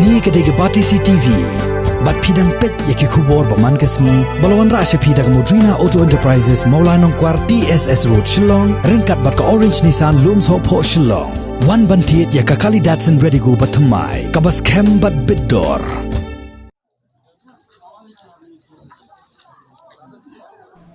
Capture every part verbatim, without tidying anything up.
Kane ka dei ka Batesi T V. Bad phi dang peit ïa ki khubor ba man ka sngi, ba la wanrah sha phi da ka Modrina Auto Enterprises, Mawlai Nongkwar, T S S Road, Shillong, ryngkat bad ka Orange Nissan, Lumsohphoh, Shillong. Wan ban thied ïa ka Kali Datsun Redigo ba thymmai, kaba skhem bad bit dor.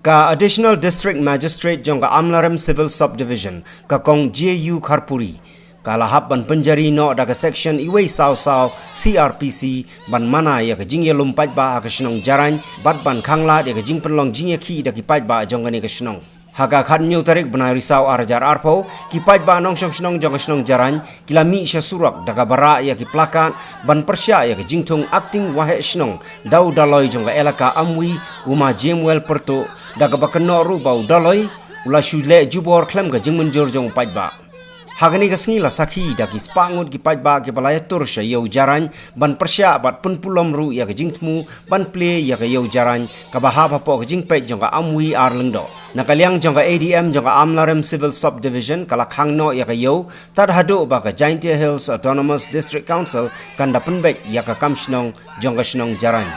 Ka Additional District Magistrate jong ka Amlarem Civil Subdivision, ka Kong J U Kharpuri, ka la hap ban pynjari noh da ka Section uwei saw saw C R P C ban mana ïa ka jingïalum paidbah ha ka shnong Jarain bad ban khanglad ïa ka jingpynlong jingïakhih da ki paidbah jong kane ka shnong. Ha ka khathynñiew tarik bnai Risaw ar hajar arphew, ki paidbah nongshong shnong jong ka shnong Jarain ki la mih sha surok da kaba rah ïa ki plakat ban pyrshah ïa ka jingthung Acting Waheh Shnong da u Dolloi jong ka elaka Amwi, u Ma Jemwel Pyrtuh, da kaba kynnoh ruh ba u Dolloi u la shu leh jubor khlem ka jingmynjur jong u paidbah. Ha kane ka sngi la sakhi da ki spah ngut ki paidbah kiba la ïatur sha ïew Jarain ban pyrshah bad pynpulom ruh ïa ka jingthmu ban plie ïa ka ïew Jarain kaba hap hapoh ka jingpeit jong ka Amwi ar lyngdoh. Na ka liang jong ka A D M jong ka Amlarem Civil Subdivision ka la khang noh ïa ka ïew, tad haduh ba ka Jaintia Hills Autonomous District Council kan da pynbeit ïa ka kam shnong jong ka shnong Jarain.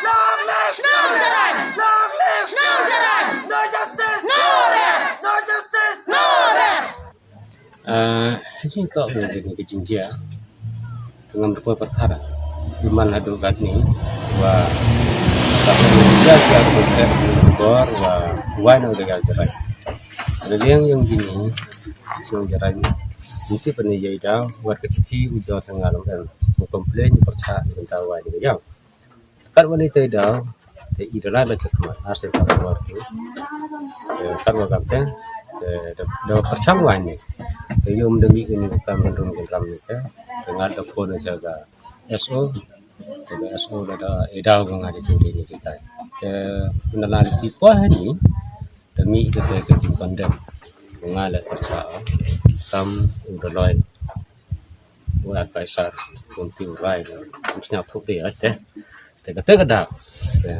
Long live! Long live! Long live! Long live! No justice! No rest! No justice! No rest! Ah, jingtoh ka jing ka jingjia. Ngam da poi pyrkhat. Iman haduh katne wa ka jingjia ka bor wa wai nang da ka Jarain. Ada liang ïong kine shnong Jarain. Nti pynne ïa i daw wat ka chithi u jot ha nga long em. U complain pyrshah ni bynta wai ni ka ïaw. Kat wa ni te daw te i da la da check ma ha se ka bor tu. Eh, kat wa kam te eh, da da pyrshang wai ni. Te ïum da mi ni kam rum rum ni te. Te nga da phone ja ka S O. Te ka S O da da i daw ka nga di tu di ni kita. Te na la di po ha ni. Te mih kata ka jingkondem. Nga la pyrshah kam u Dolloi. U advisor kumti u rai. Kum sñiaw thup dei te. Te kata ka dak. Te.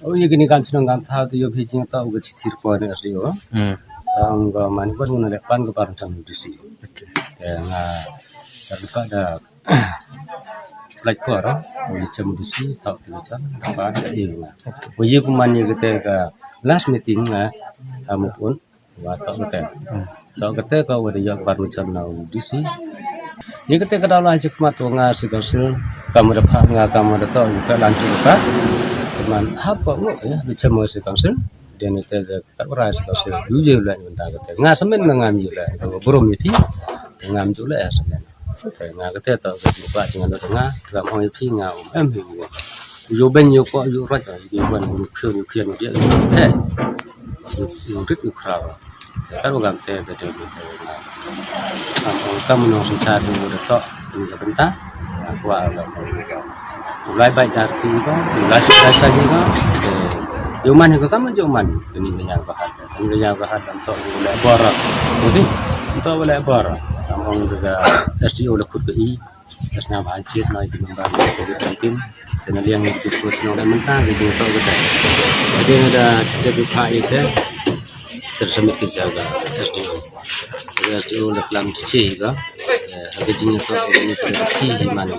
Oh, ïa kini kam shnong kam thaw te ïoh phi jingtoh u ka chithi ko ne asri o. Hmm. Ta ong ka man ko ngun le pan ka par tang D C. Okay. Te nga sa ka da Plait por, u li chem u D C, thok ki chan, pa da i nga. Okay. Wa ye pynman ye kata ka last meeting nga, ha mut un, wa thok kata. Hmm. Thok kata ka wa da yok bar macham na u D C. Ye kata ka da la chikmat wa nga si council, ka ma da pha nga, ka ma da thok, ka lan chu ka. Pynman hap ko ngo ya, li chem wa si council. Dei ne te de kat berai si ka se yu ye leh bynta kate. Nga semen na ngam ye leh, ka burom ye phi. Te ngam ju leh ya semen. Te nga kate to ka jingkwah jingano te nga, te ngam ong ye phi nga um em hi u. U yo beng yo kwah yo rot, yo wan yo khian yo khian yo dia. Te. Yo rit yo khraw. Te kat u gam te te te te. Ngam ong kam nong sum cha du de to, ni ka bynta. Kwah la. U lai bai da ki ko, u lai sa sa ni ko. Te. Yo man ko kam yo man, ni ka ya ka hat. Ni ka ya ka hat dan to u le bor. Udi. To u le bor. Am ong ka S D O le khut ka i. Ka sna ba chit noi di member ko di tim. Te na liang di ko sna le mynta di to ko te. Udi na da de bi pha i te. Ter samit ki jaga S D O. Ka S D O la klam chi ka. Eh, ha ka jingïakop ni ka ki hi man.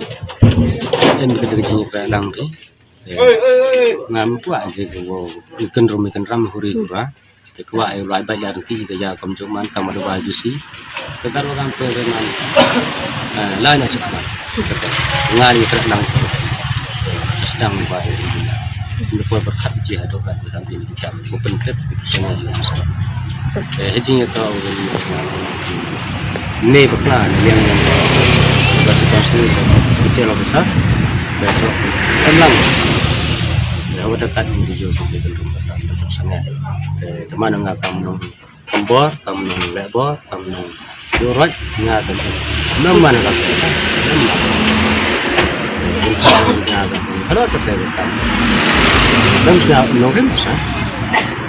En ka ka jingïakop lang phi. Eh, ngam kwah je ka wo. Ikan rum ikan ram huri hura. Te kwah ai lai bai la ki ka ja kam jong man kam da wai jusi. Ka dar wa kam te re man. Eh, lai na chak man. Nga ni ka lang. Eh, sedang ba ai. Ni poi berkat je ha dokat kam ni. Jam ko pen trip sene ni. Eh, hijing ya tau ni. Ne bakla ni yang ba si konsul ko si lo besar. Besok kan lang. Ya, wa da kat ni di jo di rum sene. Eh, teman nga kam nong kam bor, kam nong le bor, kam nong yo rot nga kam. Nam man kam. Nam man. Nga kam. Halo ta te kam. Nam sa nong rim sa.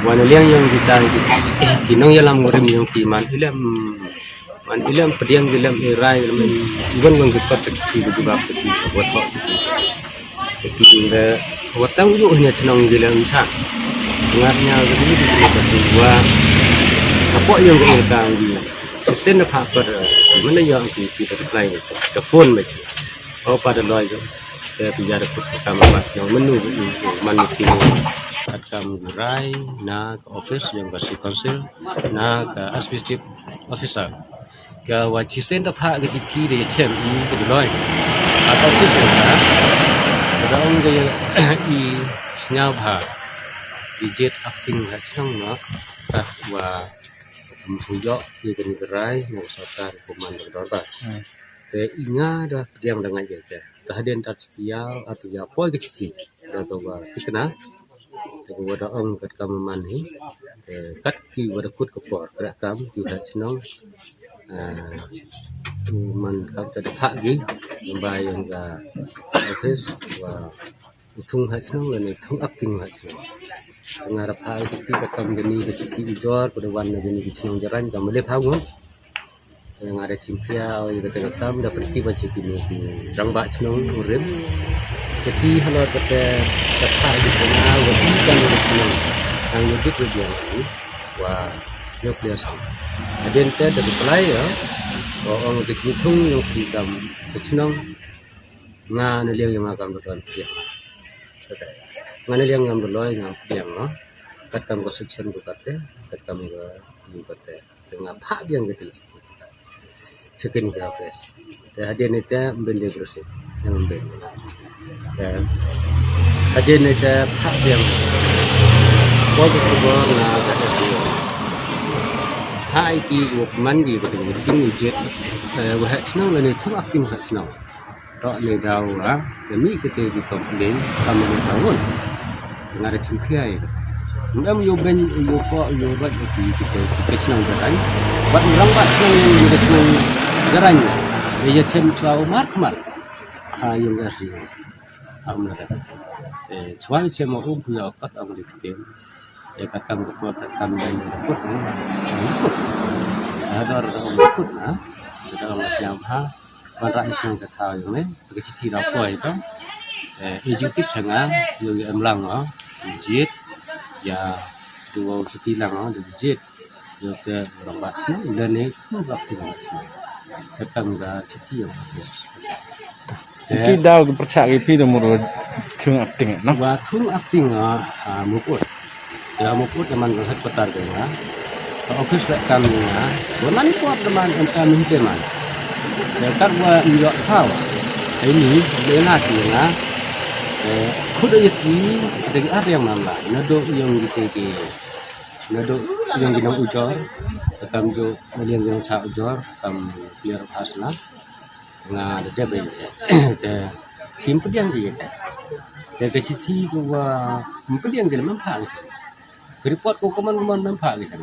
Wa na liang yong kita ki nong yalam ngorim yong ki man ilem. Man ilem pediang ilem irai ilem iwan wan ki pat ki ki bab ki ki wat hok ki ki. Ki ki de wat tang yu hanya chnong ilem cha. Ngas nya ki ki ki ki wa. Pok ïa ka ong ka ngi. Shisien da phah pat, eh, mynne ïa ki ki da reply ka phone me. Oh, pat da loi ka. Te phi ïa da put ka kam ba shnong mynnu man ki. Ka kam rai na ka office ïa ka City Council na ka administrative officer. Ka wa shisien da phah ka chithi da ïa chem i ka da loi. Ka office ka da ong ka ïa i sngewbha. Ki jied acting ha shnong no. Ka wa Kum ïoh ïa kane ka rai na ka sorkar kum man ka dorbar. Hmm. Te i nga da pdiang da nga ïa ka. Te hadien da chithi ïa, atu ïa poi ka chithi. Da ka wa tikna. Te ka wa da ong kat kam man hi. Te kat ki wa da kut ka por. Kra kam ki wa da chnong. Ah, man kam te da phah ki. Ba ïa ka office wa u thung ha chnong lane thung acting ha chnong. Nga da phah ka chithi ka kam kane ka chithi ujor, ka da wan na kane ka chnong Jarain ka mele pha ngut. Nga da chim khia ïa kata ka kam da pyntip ba chi kine ki rangbah chnong u rim. Kati halor kata ka phah ka chnong wa i kam ka chnong. Nang ïa bit ïa biang wa ïa clear sam. Hadien te da reply ïa. Wa ong ka chnong thung ïa ki kam ka chnong. Nga na liang ïa nga kam da loi pdiang. Kata. Nga na liang ngam da loi ngam pdiang, no. Kat kam ka section ko kate, kat kam ka yu kate. Te nga phah biang kate chithi chithi. Check in ka office. Te hadien ite mbin de bersih. Te mbin. Te hadien ite phah biang. Poi ka khubor na ka S D O. Ha iki wok man di kate wok king ujit. Eh, wahak chnong lane thung acting wahak chnong. Tok ne daw, ha, da mih kite ki complain, kam ne daw. Nga da chim khia ïa kata. Ngam ïoh beiñ, ïoh pok, ïoh rot ïa ki, kite ki chnong Jarain. Wat u rangbah chnong ïa ka chnong Jarain. Ïa ïa chem chwa u mar mar. Ha, ïa nga sdi. Ha, um la da. Eh, chwa ïa chem u phu ïa kat am ri kite. Ïa ka kam ka por ka kam beiñ ka kut, hmm. Ka kut. Ïa dor ka kut, ha. Ka dor ka siam, ha. Ban rah ïa ka thaw ïa me, ka chithi da poi ka. Eh, executive cha nga, ïa u em lang, ha. Jied, ïa, tu wa u chithi lang, ha, da jied. Ïa te rangbah chnong, lane, rangbah chnong. Ka kam ka chithi ïa ka. Ki daw ki pyrchah ki phi da mur thung acting, no? Wa thung acting, ah, ah, Mukut. Ïa Mukut da man ka headquarter ka nga. Ka office ka kam nga. Wa man i por da man em kam hinte man. Ïa kat wa ïoh thaw. Ai ni, de la ki nga. Eh, khut ïa ki, de ki ar yang man la. Naduh ïong ki te ki. Naduh ïong ki nong ujor. Ka kam ju, maliang ïong cha ujor, kam clear pass la. Nga da dep ïa te. Te kim pdiang ïa te. Te ka chithi ka wa kim pdiang ïa te mem pha ïa te. Ka report ko kaman kaman mem pha ïa te.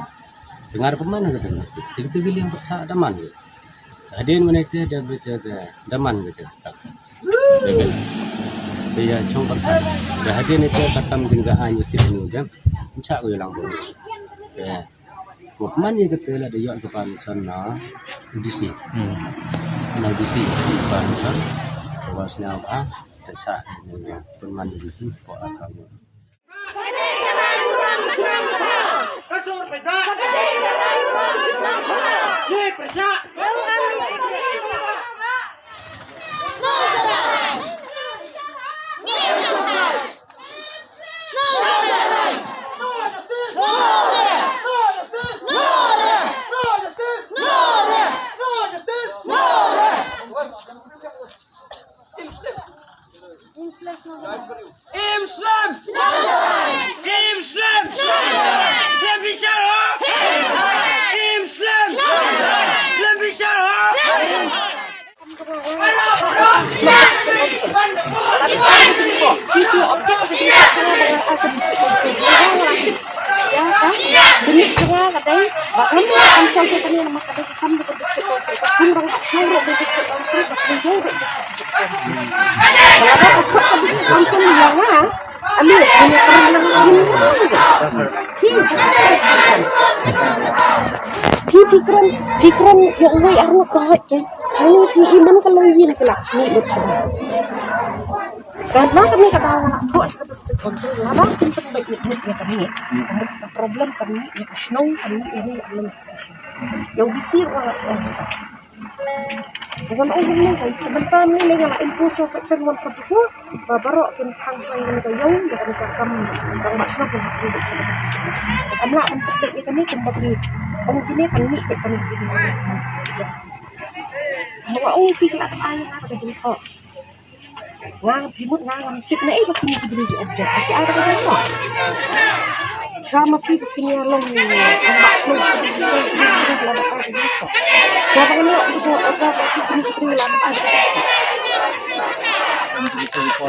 Te nga da kaman ïa te. Te te ki liang ka cha da man ïa. Hadien mane te da te da man ïa te. Te ïa chong ka. Te hadien ïa te ka tam kin ka ai ïa te ni da. Cha ko ïa lang ko. Te Wa man ïa kata la da ïoh ka permission na D C. Hmm. Na D C ka permission. Ka wa sñiaw ka, ka cha, pynman D C ko aka. Im slem! Im slem! Klem bishar hok! Im slem! Klem bishar hok! Phi, phi kren, phi kren ïa uwei arngut ba hoi ke. Hangne phi i man ka longïing pla, mih lut sha. Ka na kane ka daw nga la thoh sha ka district council, lada kin pynbeit ïa ka mut ïa kane. Ka mut ka problem kane ïa ka shnong kane ïa ka administration. Ïa u D C ruh nga la thoh. Ngan ong kumne, ka mynta mynne nga la impose ïa section one forty-four ba baroh kin thang shuwa ïa kane ka ïew, ïa kane ka kam rangbah shnong kin hap pynbeit sha ka district. Kam lah ban pynbeit ïa kane kumba ki ong kine kan mih beit kane. Nga ong phi ka la ai ïa nga ka jingthoh. Nga phi mut nga ngam tip na ei ba kine ki briew ki object. Ki ai ba ka jingthoh. Sha ma phi ba kine long long ba shnong shnong shnong shnong shnong la ba ai ba jingthoh. Sha ba kine ki briew ki briew la ba ai ba jingthoh.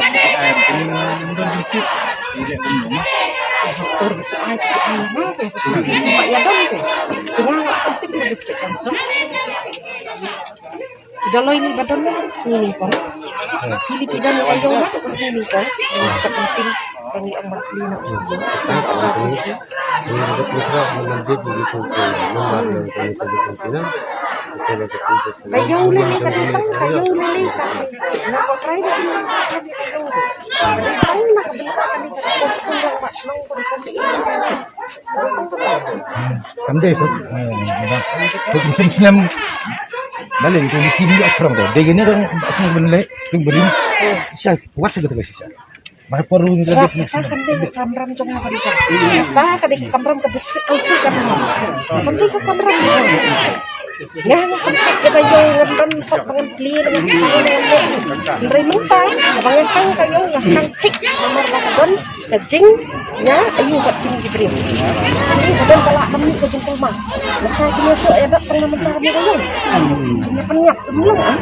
Tor ki ai ki ai na te. Ba ïa dang te. Kine nga ngam tip na district council. Doloi ni ba don na sngi ni kong. Pili pi don ni ayong na ko sngi ni kong. Ka penting kong ni ang marpli na. Kayo lili ka ni tang kayo lili ka. Na ko try ni ka ni kayo. Tang na ka benda ka ni ka ko kong ba shnong ko ko. Kam dei suk. Tuk sim snem. Bale tuk sim ni akrong dei. Dei ni dong snem ben le tuk berim. Sa wat sa kita sa. Mai por lu ni lagi. Sa kan dei kamram jong na kan. Ba ka dei kamram ka district council kan. Kan dei kamram. Nga nga kham thik ïa ka ïew ngan don hok ba ngan plie ngan hang ngan leh. Hynrei mynta ba ngan hang ka ïew nga hang thik namar ba ka don ka jingïa aïu bad kin ki briew. Ka don ba lah ban mih ka jingkulmar. Lashai kin ïa shoh ïa dap tang na mynta ka ïew. Kin ïa pynïap kin long ah.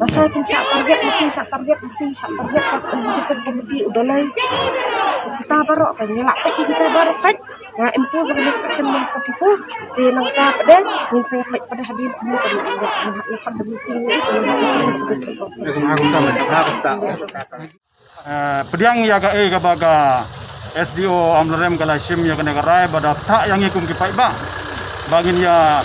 Lashai kin shah target ma kin shah target ma kin shah target ka executive committee u Doloi. Kita baroh ka ngi lah peit kita baroh peit. Nga impose ka section one forty-four. Te nangta pat de ngin sa peit pat de hadien kumno ka meeting. Ngin hap ïa pat de meeting ni. Eh, pdiang ïa ka, eh, kaba ka S D O Umlarem ka la shim ïa kane ka rai ba da thah ïa ngi kum ki paidbah ba ngin ïa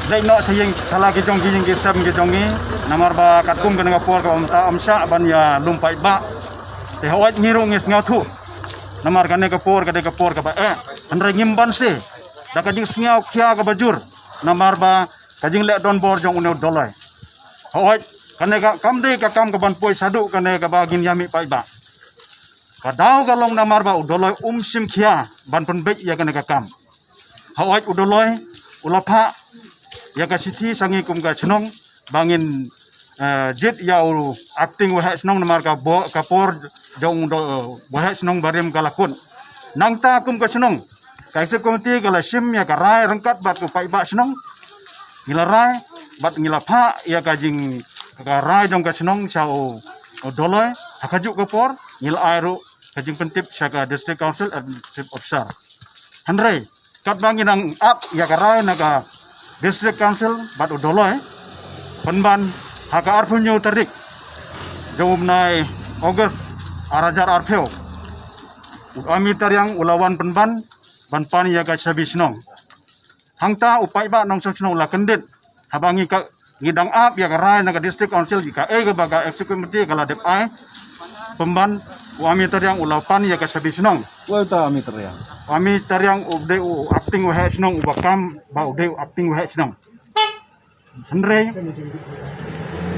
leit noh sha ïing sha la ki jong ki ïing ki sem ki jong ngi. Namar ba katkum kane ka por kaba mynta ym shah ban ïa lum paidbah. Te hooid ngi ruh ngi sngewthuh. Namar kane ka por ka dei ka por kaba eh. Hynrei ngim banse da ka jingsngew khia kaba jur. Namar ba ka jingleh donbor jong une u Doloi. Hooid kane ka kam dei ka kam ka ban poi shaduh kane kaba ngin ïa mih paidbah. Ka daw ka long namar ba u Doloi um shim khia ban pynbeit ïa kane ka kam. Hooid u Doloi u la phah ïa ka shithi sha ngi kum ka shnong ba ngin, eh, jied ïa u acting waheh shnong namar ka bo-, ka por jong u do-, waheh shnong barim ka la kut. Nangta kum ka shnong ka executive committee ka la shim ïa ka rai ryngkat bad u paidbah shnong. Ngi la rai bad ngi la phah ïa ka jing ka rai jong ka shnong sha u, u Doloi ha kajuh ka por ngi la ai ruh ka jingpyntip sha ka District Council Administrative Officer. Hynrei katba ngi nang ap ïa ka rai na ka District Council bad u Doloi pynban ha ka arphew hynñiew tarik jong u bnai August ar hajar arphew. U Ami Tariang u la wan pynban ban pan ïa ka shabi shnong. Hangta u paidbah nongshong shnong u la kyndit. Haba ngi ka, ngi dang ap ïa ka rai na ka District Council ïa kaei kaba ka Executive Committee ka la dep ai. Pynban u Ami Tariang u la pan ïa ka shabi shnong. Wei ta Ami Tariang. Ami Tariang u dei u acting waheh shnong uba kam ba u dei u acting waheh shnong. Hynrei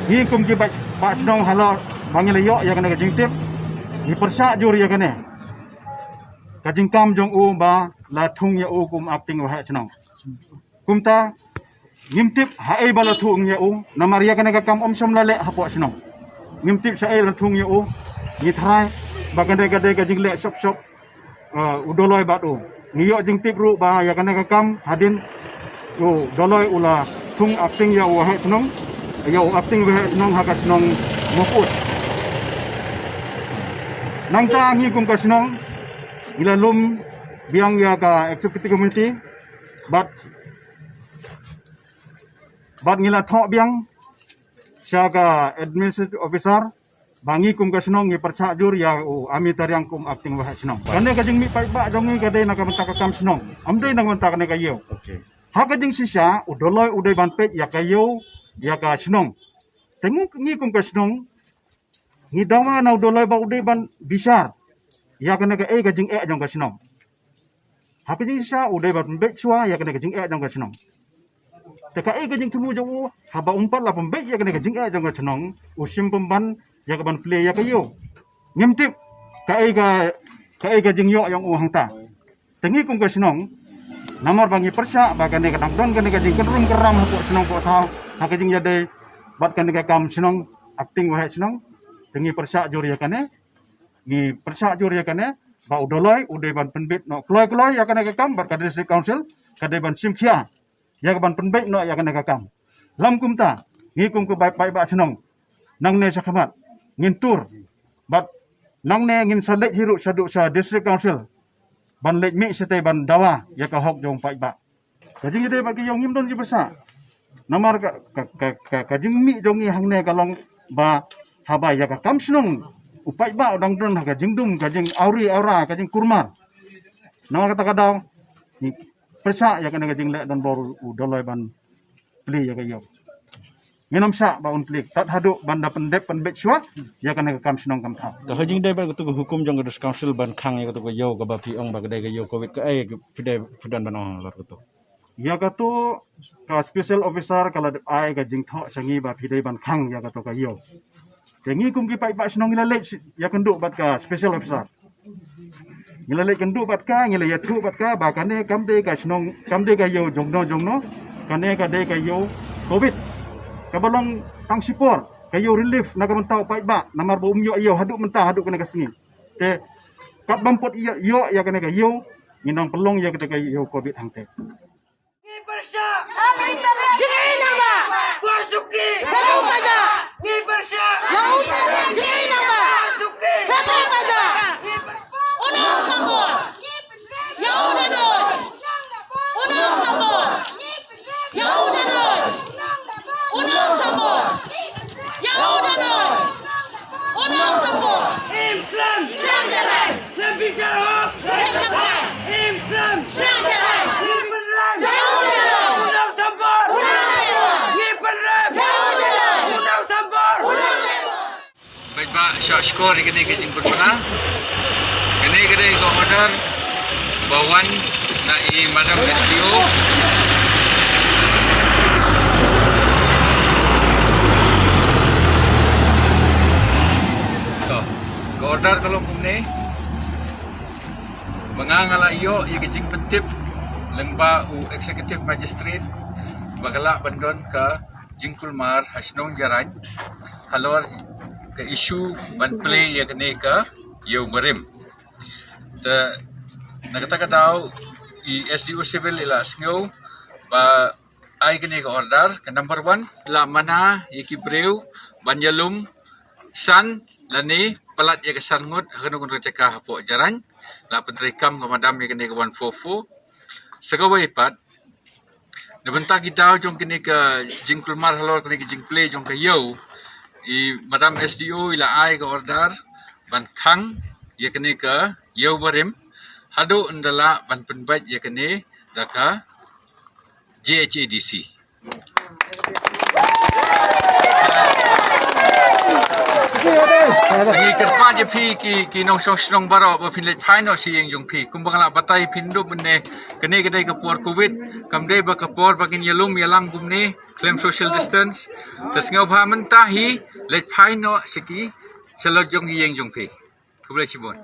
ngi kum ki paidbah shnong halor ba ngi la ïoh ïa kane ka jingtip ngi pyrshah jur ïa kane ka jingkam jong u ba la thung ïa u kum acting waheh shnong. Kumta ngim tip haei ba la thung ïa u namar ïa kane ka kam ym shym la leh hapoh shnong. Ngim tip shaei la thung ïa u. Ngi tharai ba kane ka dei ka jingleh shop shop, eh, u Doloi bad u. Ngi ïoh jingtip ruh ba ïa kane ka kam hadien u Doloi u la thung acting ïa u waheh shnong, ïa u acting waheh shnong ha ka shnong Mawpud. Nangta ngi kum ka shnong ngi la lum biang ïa ka executive committee bad bad ngi la thoh biang sha ka administrative officer ba ngi kum ka shnong ngi pyrshah jur ïa u Ami Tariang kum acting waheh shnong. Kane ka jingmih paidbah jong ngi ka dei na ka bynta ka kam shnong, ym dei na ka bynta kane ka ïew. Okay. Ha ka jingshisha u Doloi u dei ban peit ïa ka ïew ïa ka shnong. Te ngi kum ka shnong Ngi dawa na u Doloi ba u dei ban bishar ïa kane kaei ka jingeh jong ka shnong. Ha ka jingshisha u dei ban pynbeit shuwa ïa kane ka jingeh jong ka shnong. Te kaei ka jingthmu jong u, haba um pat la pynbeit ïa kane ka jingeh jong ka shnong, u shim pynban ïa ka ban plie ïa ka ïew. Ngim tip kaei ka, kaei ka jingïoh jong u hangta. Te ngi kum ka shnong, namar ba ngi pyrshah ba kane ka dang don kane ka jingkynrum kynram hapoh shnong hapoh thaw ha ka jingïadei bad kane ka kam shnong, acting waheh shnong. Te ngi pyrshah jur ïa kane, ngi pyrshah jur ïa kane ba u Doloi u dei ban pynbeit noh kloi kloi ïa kane ka kam, bad ka District Council ka dei ban shim khia ïa ka ban pynbeit noh ïa kane ka kam. Lam kumta, ngi kum ka bai paidbah shnong, nangne shakhmat ngin tur, bad nangne ngin sa leit hi ruh shaduh sha District Council ban leit mih shatei ban dawa ïa ka hok jong paidbah. Ka jingïadei bad ka ïew ngim don jingpyrshah. Namar ka, ka, ka, ka, ka jingmih jong ngi hangne ka long ba haba ïa ka kam shnong u paidbah u dang don ha ka jingdum, ka jingawri awra, ka jingkulmar. Namar kata ka daw ngi pyrshah ïa kane ka jingleh donbor u Doloi ban plie ïa ka ïew. Ngin ym shah ba un plie tad haduh ban da pyndep pynbeit shuwa ïa kane ka kam shnong kam thaw. Te ha jingdei bad katu ka hukum jong ka District Council ban khang ïa katu ka ïew kaba phi ong ba ka dei ka ïew covid, kaei phi dei, phi don ban ong halor katu? Ïa katu ka special officer ka la dep ai ka jingthoh sha ngi ba phi dei ban khang ïa katu ka ïew. Te ngi kum ki paidbah shnong ngi la leit ïakynduh bad ka special officer. Ngi la leit kynduh bad ka, ngi la ïathuh bad ka ba kane kam dei ka shnong, kam dei ka ïew jongno jongno, kane ka dei ka ïew covid. Kaba long tang shipor ka ïew relief na ka bynta u paidbah, namar ba um ïoh ïew haduh mynta, haduh kane ka sngi. Te katba ym pat ïoh, ïoh ïa kane ka ïew, ngin nang pynlong ïa kane ka ïew covid hangtei. Ngi pyrshah. Jingim naba. Bor suki. Lamu kada. Ngi pyrshah. Lamu kada. Jingim naba. Bor suki. Lamu kada. Ngi pyrshah. Unang kabur. Ïa u Doloi. Unang kabur. Ïa u Doloi. Unang kabur. Ïa u Doloi. Unang kabur. Im slem. Slem jalan. Slem bishar hok. Slem jalan. Im slem. Slem jalan. Ngi pynrem. Ïa u Doloi. Unang sambor. Unang sambor. Ngi pynrem. Ïa u Doloi. Unang sambor. Unang sambor. Paidbah, shah shkor ïa kane ka jingpynbna. Kane ka dei ka order ba wan na i Madam S D O. To, ka order ka long kumne. Ba nga nga la ïoh ïa ka jingpyntip lyngba u Executive Magistrate ba ka lah ban don ka jingkulmar ha shnong Jarain halor ka issue ban plie ïa kane ka ïew barim. Te na kata ka daw i S D O Civil i la sngew ba ai kane ka order, ka number one, la mana ïa ki briew ban ïalum san lane palat ïa ka san ngut ha kano kano ka jaka hapoh Jarain, la pyntreikam ka madam ïa kane ka one four four. Sa kawei pat, na bynta ki daw jong kane ka jingkulmar halor kane ka jingplie jong ka ïew, i madam S D O i la ai ka order ban khang ïa kane ka ïew barim haduh ynda lah ban pynbeit ïa kane da ka J H A D C. Ngi kyrpad ïa phi ki, ki nongshong shnong baroh ba phin leit phai noh sha ïing jong phi. Kumba nga la batai phin dup mynne, kane ka dei ka por covid, kam dei ba ka por ba ngin ïalum ïalang kumne khlem social distance. Te sngewbha mynta hi leit phai noh sha ki, sha la jong ïing jong phi. Khublei shibun.